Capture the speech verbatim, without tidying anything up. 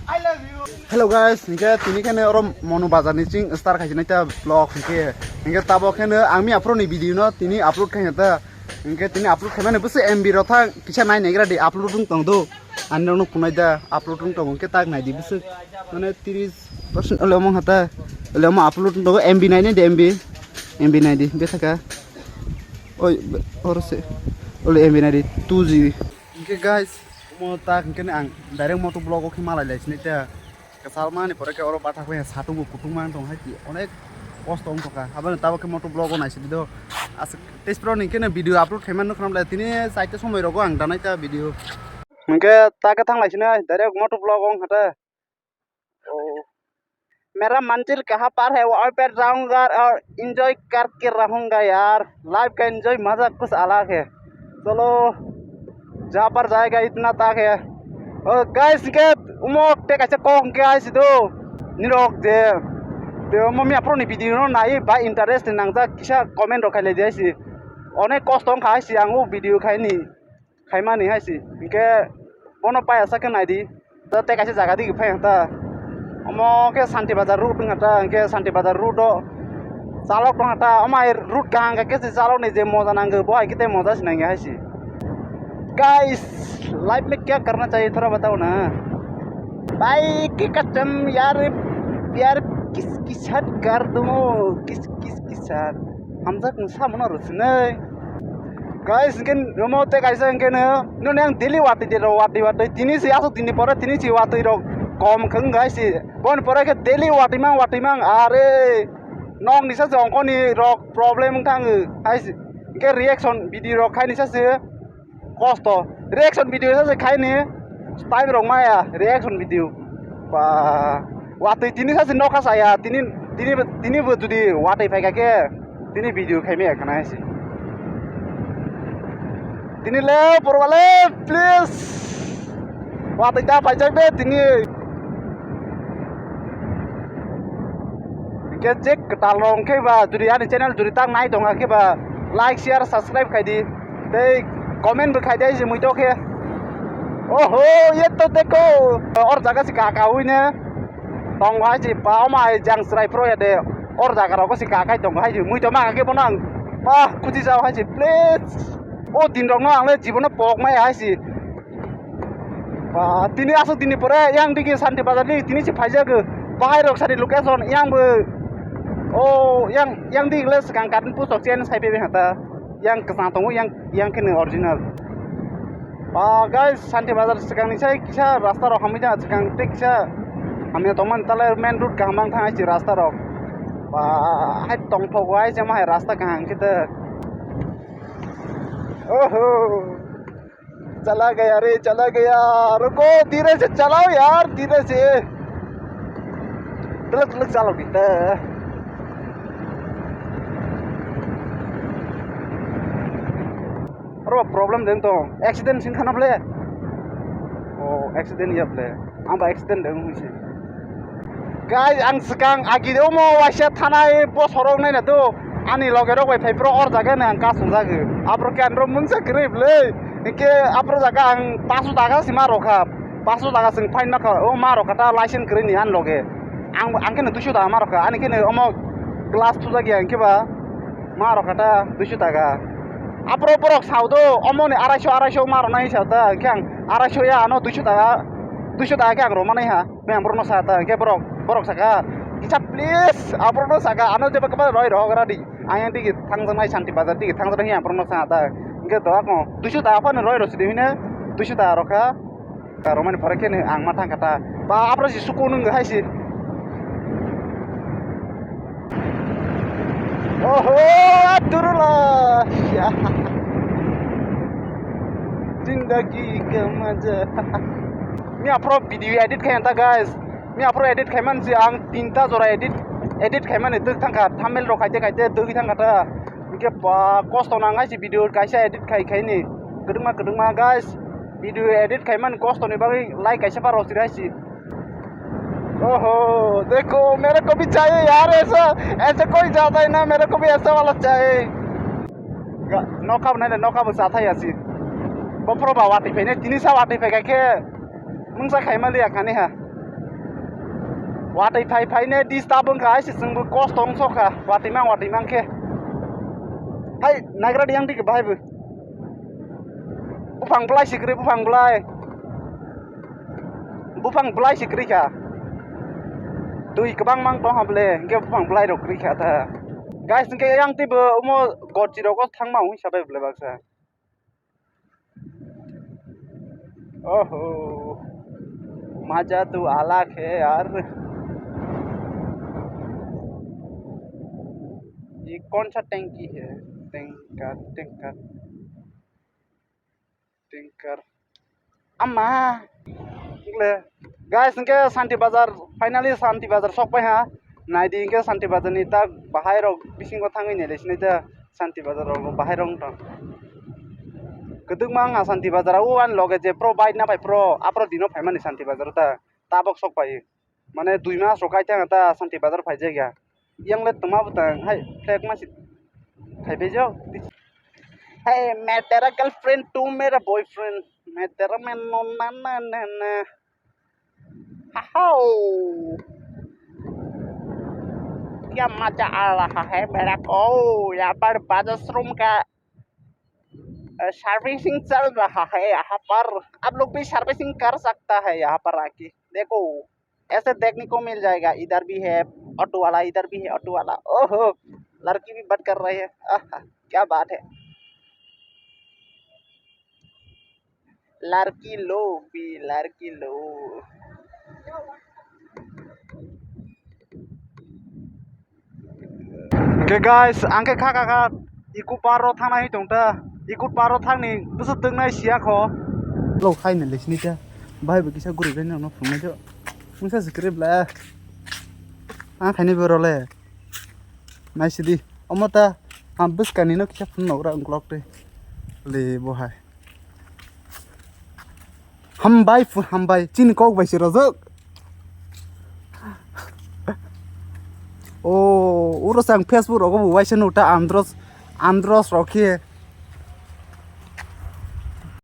Hello guys, hingke tini khe oro Monu Bazar ni ching start khaijak nai ta vlog hingke, hingke tabok khe ang mi aphuru ni video no tini upload khaina ta, hingke tini upload khaimani bwswk M B rok thang kisa nai naigra di upload wng tong do, ani rok no phunai da upload wng tong hingke tak nai di bwswk mane tris percent ole omo hata ole omo upload wng tongo M B nai nai di M B, M B nai di bethaka oi oro se ole M B nai di two G B. Hingke guys, omo tak hingke ang direct moto vlog o khe malai lai sinai ta. Kwchal mani pore khe oro bathak bai satung bo kutung man tong hai ki onek kosto wng tongkha. Aboni tabok khe moto vlog o naisidi do. Aswk tei bro ni khe video upload khaimani nukha namle tini saite somoi rogo ang danai ta video. Hingke ta khe thang lai sinai direct moto vlog o wng kha ta. Oh. मेरा मंजिल कहाँ पर है, वहाँ पर जाऊंगा और एंजॉय करके रहूंगा यार। लाइफ का एंजॉय मजा कुछ अलग है। चलो, जहाँ पर जाएगा इतना तक है। Oh, guys, hingke umok tei kaisa kok hingke hai si do. Nirok je. Te omo mi aphuru ni video no nai ba interest nangjak kisa comment rok khailai di hai si. Onek kosto wngkha hai si ang o video khaini. Khaimani hai si. Hingke bono paya sa khe nai di. Da tei kaisa jaga digi phai ang ta. Omo khe Santi Bazar road wngkha ta. Hingke Santi Bazar road o chalok tongkha ta. Omo hai road kaham khe se chalok ni je moja nango bo hai khe tei moja se nangya hai si. Guys, life में क्या करना चाहिए थोड़ा बताओ ना। भाई की कसम यार, प्यार किस किस हद कर दूं, किस किस किस हद। Hamjak wng samano rwchwnwi. Guys, hingke omo tei kaisa hingke no, nini ang daily watwi de rok, watwi watwi. Tini si aswk dinni pore, tini si watwi rok kom wng guys si. Boni pore khe daily watwi mang, watwi mang. Are, nokni sa jongkoni rok problem wng thango. Hai si, hingke reaction video rok khaini sa se. Kosto. Reaction video sa se khaini time rok maya reaction video. Ba watwi tini sa se nokha saya tini tini tini bo jodi watwi phaikha khe tini video khaimaya khana hai se. Tini le porwale please watwi ta paijak de tini. Hingke je kwtal rok hingke ba jodi ani channel jodi tak nai tonga khe ba like share subscribe khai di tei comment bo khai di je mui to khe. Oho, ye to teko or jaga si ka ka hui ne tong hai si pa o mai jang srai pro ya de or jaga rok si ka kai tong hai si mui to ma khe bono ang pa khuti jao hai si please. O din rok no ang le jibono pok mai hai si. Ba, tini aswk dinni pore yang digi Santi Bazar digi tini se phaijak, bahai rok sari location yang bo, o yang yang digi le swkang current post rok chen sai phaibai hata, yang kwchang tongo yang yang khe original. Ba guys, Santi Bazar swkang ni sai kisa rasta rok hamwi jana swkang tei kisa hamya tongmani tale main road kaham mang thang hai se rasta rok. Ba hai tongthok hai se ma hai rasta kaham khe te. Oho. चला गया रे, चला गया। रुको, धीरे से चलाओ यार, धीरे से। Telek telek chalok di te. Oro problem deng to. Accident sing khana ble. Oh, accident ya ble. Ang ba accident deng hui se. Guys, ang swkang agi de omo waisa thanai bosorok naina do. Ani loge rok bai phai pro or jaga ni ang kasung jagwi. Abro khe anro mungsa kwrwi bwlwi. Hingke abro jaga ang paso taka si ma rokha. Paso taka sing fine ma kha. O ma rokha ta license kwrwi ni ani loge. Ang ang khe no duiso taka ma rokha. Ani khe no omo glass thujak ya hingke ba ma rokha ta duiso taka. Abro borok sao do omo ni araiso araiso ma roknai sao ta. Hingke ang araiso ya ano duiso taka. Duiso taka khe ang romani ha. Hingke ang borokno sa ta, hingke borok, borok saka, "Kisa please, aborokno saka, ano jeba keba roi rohok ra di. Ang yang digi thangjaknai Santi Bazar digi thangjaknai," hingke ang borokno sa ta. Hingke doa ko, duiso ta aphano roi rw sidi hine, duiso ta rokha. Ta romani pore khe ang ma thangkha ta. Ba, abro si suku nung hai si. Oho, aturula. Ya. Zindagi ka maza. Mi aphro video edit khai ta guys. Mi aphro edit khai man si ang tinta jora edit edit khai mani duk thangkha thumbnail rok khaite khaite duk thangkha ta. Hingke ba kosto nang hai si video kaisa edit khai khai ni. Kwdwngma kwdwngma guys. Video edit khai man kosto ni bagwi like kaisa pa rw si hai si. ओहो, देखो, मेरे को भी चाहिए यार, ऐसा, ऐसे कोई जाता है ना, मेरे को भी ऐसा वाला चाहिए। Ga-, nokha bo nai le, nokha bo cha thai ya si. Bo phoro ba watwi phai nai, tini sa watwi phai kha khe, mungsa khai ma liya khani ha. Watwi phai phai ne disturb wngkha, hai se chwngbo kosto wngsokha, watwi mang watwi mang khe. Hai, nagra di yang dikhe bahai bo. Buphang belai se kwrwi, buphang belai. Buphang belai se kwrwi kha. Twi kwbang mang tong ha ble, hwnkhe buphang belai rok kwrwi kha ta. Guys, hwnkhe yang twibo omo gorchi rogo thangma wngwi sabai ble baksa. ओहो, मजा तो अलग है यार। ये कौन सा टंकी है? Tanker, tanker, tanker. Ama. Guys, hwnkhe Santi Bazar, finally Santi Bazar sokpai ha. Naidi hwnkhe Santi Bazar ni tak bahai rok bisingo thangwi nailai sinai ta Santi Bazar rok bahai rok wng tong. Kwdwkma wngha Santi Bazar o ani loge je pro bike na phai pro, aphro dino phaimani Santi Bazar ta tabok sokpai. Mane dui mas rok kai ta Santi Bazar phaijak ya. Yang le tongma bwtang hai flag ma si khai phai jok. Hey, मैं तेरा गर्लफ्रेंड, तू मेरा बॉयफ्रेंड, मैं तेरा मेनू ना ना ना ना। हाओ, क्या मजा आ रहा है मेरा को। यहाँ पर बाथरूम का सर्विसिंग चल रहा है। यहाँ पर आप लोग भी सर्विसिंग कर सकता है यहाँ पर आके। देखो, ऐसे देखने को मिल जाएगा, इधर भी है ऑटो वाला, इधर भी है ऑटो वाला। ओहो, लड़की भी बात कर रही है। आहा, क्या बात है। लड़की लोग भी, लड़की लोग। Hwnkhe guys, ang khe kha kha kha Eco Park o thangnai tong ta. Eco Park o thangni bwswk twngnai siya kho. Lo khaini le sini ta. Bai bo kisa guri bai no phungnai do. Mungsa se kwrwi bla. Ang khaini bo role. Nai sidi. Omo ta. Ang bwskani no kisa phun nok ra ang klok twi. Le bo hai. Hambai phu-, hambai. Chini kok bai se rojak. O, uro sang Facebook rogo bo waisa nuk ta Andros, Andros rok khe.